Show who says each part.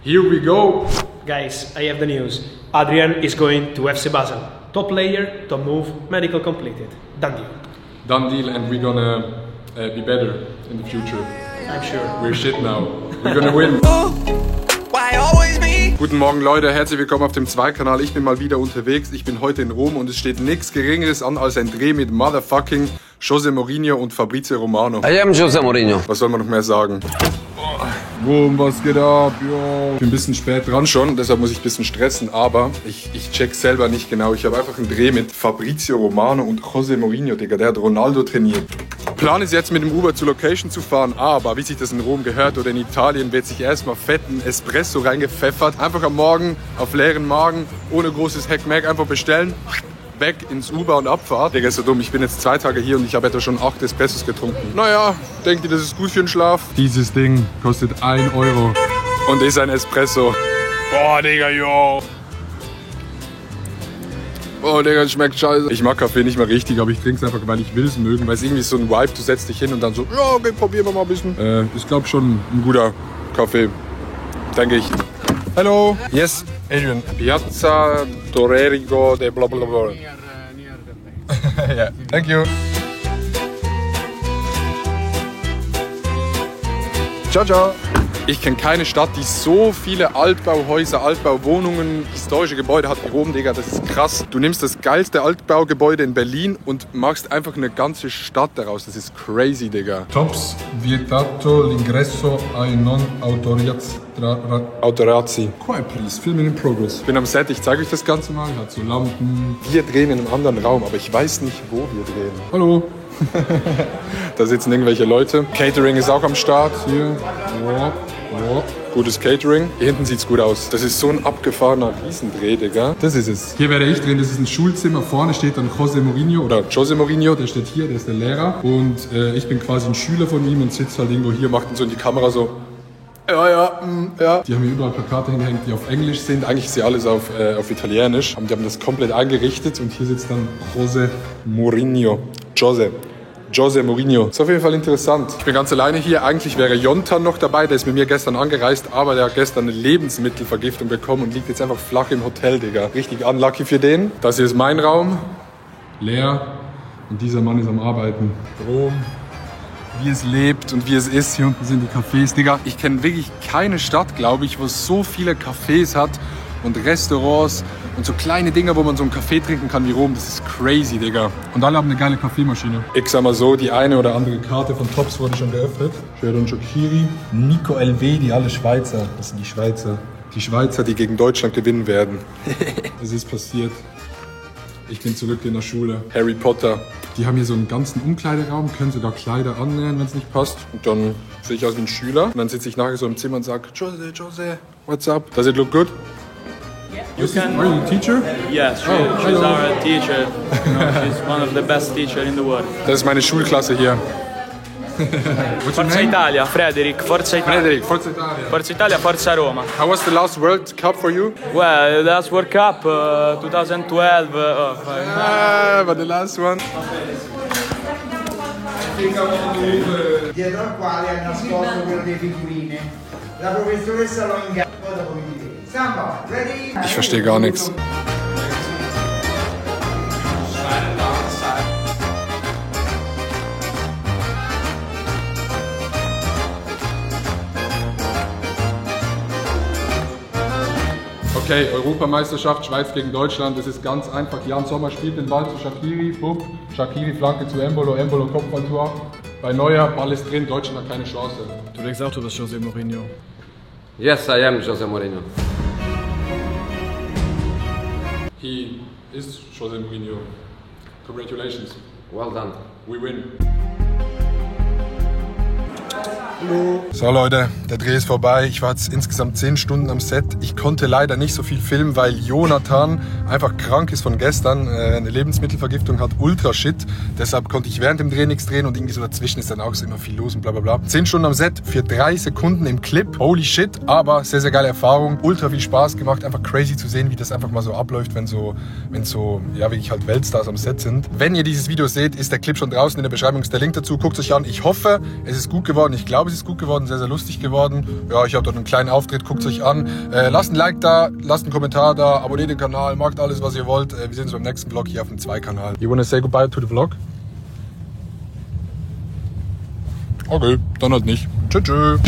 Speaker 1: Here we go!
Speaker 2: Guys, I have the news. Adrian is going to FC Basel. Top player, top move, medical completed. Done deal.
Speaker 1: Done deal, and we're gonna be better in the future.
Speaker 2: I'm sure.
Speaker 1: We're shit now. We're gonna win. Guten Morgen Leute, herzlich willkommen auf dem Zwei-Kanal. Ich bin mal wieder unterwegs. Ich bin heute in Rom und es steht nichts Geringeres an als ein Dreh mit Motherfucking José Mourinho und Fabrizio Romano.
Speaker 3: I am José Mourinho.
Speaker 1: Was soll man noch mehr sagen? Boom, was geht ab? Yo. Ich bin ein bisschen spät dran schon, deshalb muss ich ein bisschen stressen, aber ich check selber nicht genau. Ich habe einfach einen Dreh mit Fabrizio Romano und José Mourinho, Digga, der hat Ronaldo trainiert. Plan ist jetzt mit dem Uber zur Location zu fahren, aber wie sich das in Rom gehört oder in Italien, wird sich erstmal fetten Espresso reingepfeffert. Einfach am Morgen auf leeren Magen, ohne großes Heckmeck, einfach bestellen. Weg ins Uber und Abfahrt. Digga, ist so dumm. Ich bin jetzt 2 Tage hier und ich habe etwa schon 8 Espressos getrunken. Naja, denkt ihr, das ist gut für den Schlaf? Dieses Ding kostet 1 Euro und ist ein Espresso. Boah, Digga, yo. Oh, Digga, das schmeckt scheiße. Ich mag Kaffee nicht mehr richtig, aber ich trinke es einfach, weil ich will es mögen. Weil es irgendwie so ein Vibe, du setzt dich hin und dann so, ja, okay, probieren wir mal ein bisschen. Ich glaube schon ein guter Kaffee, denke ich. Hello. Yes, Adrian. Piazza Torrerigo de bla bla bla. Yeah, thank you. Ciao, ciao. Ich kenne keine Stadt, die so viele Altbauhäuser, Altbauwohnungen, historische Gebäude hat wie Rom, Digga. Das ist krass. Du nimmst das geilste Altbaugebäude in Berlin und machst einfach eine ganze Stadt daraus. Das ist crazy, Digga. Tops vietato l'ingresso ai non autorizzi. Quiet please, filming in progress. Ich bin am Set, ich zeige euch das Ganze mal. Hat so Lampen. Wir drehen in einem anderen Raum, aber ich weiß nicht, wo wir drehen. Hallo. Da sitzen irgendwelche Leute. Catering ist auch am Start. Hier. Ja. Ja. Gutes Catering. Hier hinten sieht's gut aus. Das ist so ein abgefahrener Riesendreh, Digga. Das ist es. Hier werde ich drehen. Das ist ein Schulzimmer. Vorne steht dann José Mourinho oder José Mourinho. Der steht hier, der ist der Lehrer. Und ich bin quasi ein Schüler von ihm und sitze halt irgendwo hier, macht dann so in die Kamera so. Ja. Die haben hier überall Plakate hingehängt, die auf Englisch sind. Eigentlich ist sie alles auf Italienisch. Und die haben das komplett eingerichtet. Und hier sitzt dann José Mourinho. José Mourinho. Ist auf jeden Fall interessant. Ich bin ganz alleine hier. Eigentlich wäre Jontan noch dabei. Der ist mit mir gestern angereist, aber der hat gestern eine Lebensmittelvergiftung bekommen und liegt jetzt einfach flach im Hotel, Digga. Richtig unlucky für den. Das hier ist mein Raum. Leer. Und dieser Mann ist am Arbeiten. Rom. Wie es lebt und wie es ist. Hier unten sind die Cafés, Digga. Ich kenne wirklich keine Stadt, glaube ich, wo es so viele Cafés hat und Restaurants und so kleine Dinger, wo man so einen Kaffee trinken kann wie Rom. Das ist crazy, Digga. Und alle haben eine geile Kaffeemaschine. Ich sag mal so, die eine oder andere Karte von Tops wurde schon geöffnet. Sheridan Shaqiri, Nico Elvedi, alle Schweizer. Das sind die Schweizer. Die Schweizer, die gegen Deutschland gewinnen werden. Es ist passiert. Ich bin zurück in der Schule. Harry Potter. Die haben hier so einen ganzen Umkleideraum, können sogar Kleider annähern, wenn es nicht passt. Und dann sehe ich aus wie ein Schüler. Und dann sitze ich nachher so im Zimmer und sage, José, what's up? Does it look good?
Speaker 4: You can.
Speaker 1: Are you a teacher?
Speaker 4: Yes, she's our teacher. You know, she's one of the best teachers in the world.
Speaker 1: Das ist meine Schulklasse hier.
Speaker 4: Forza Italia, Frederick, Forza Italia.
Speaker 1: Frederick, Forza Italia.
Speaker 4: Forza Italia, Forza Roma.
Speaker 1: How was the last World Cup for you?
Speaker 4: Well, the last World Cup, 2012.
Speaker 1: But the last one.
Speaker 5: Dietro al quale ha nascosto quello delle figurine. La professoressa lo ingaggia. Samba, ready?
Speaker 1: Ich verstehe gar nichts. Okay, Europameisterschaft, Schweiz gegen Deutschland, das ist ganz einfach. Jan Sommer spielt den Ball zu Shaqiri, Pup, Shaqiri Flanke zu Embolo, Embolo Kopfballtor. Bei Neuer, Ball ist drin, Deutschland hat keine Chance.
Speaker 2: Du denkst auch, du bist José Mourinho.
Speaker 3: Yes, I am José Mourinho.
Speaker 1: He is José Mourinho. Congratulations.
Speaker 3: Well done.
Speaker 1: We win. So Leute, der Dreh ist vorbei. Ich war jetzt insgesamt 10 Stunden am Set. Ich konnte leider nicht so viel filmen, weil Jonathan einfach krank ist von gestern. Eine Lebensmittelvergiftung hat, ultra shit. Deshalb konnte ich während dem Dreh nichts drehen und irgendwie so dazwischen ist dann auch so immer viel los und bla bla bla. 10 Stunden am Set für 3 Sekunden im Clip. Holy shit, aber sehr, sehr geile Erfahrung. Ultra viel Spaß gemacht. Einfach crazy zu sehen, wie das einfach mal so abläuft, wenn so, ja, wirklich halt Weltstars am Set sind. Wenn ihr dieses Video seht, ist der Clip schon draußen. In der Beschreibung ist der Link dazu. Guckt es euch an. Ich hoffe, es ist gut geworden. Ich glaube, glaube, es ist gut geworden, sehr, sehr lustig geworden. Ja, ich habe dort einen kleinen Auftritt, guckt es euch an. Lasst ein Like da, lasst einen Kommentar da, abonniert den Kanal, macht alles, was ihr wollt. Wir sehen uns beim nächsten Vlog hier auf dem 2-Kanal. You wanna say goodbye to the vlog? Okay, dann halt nicht. Tschüss.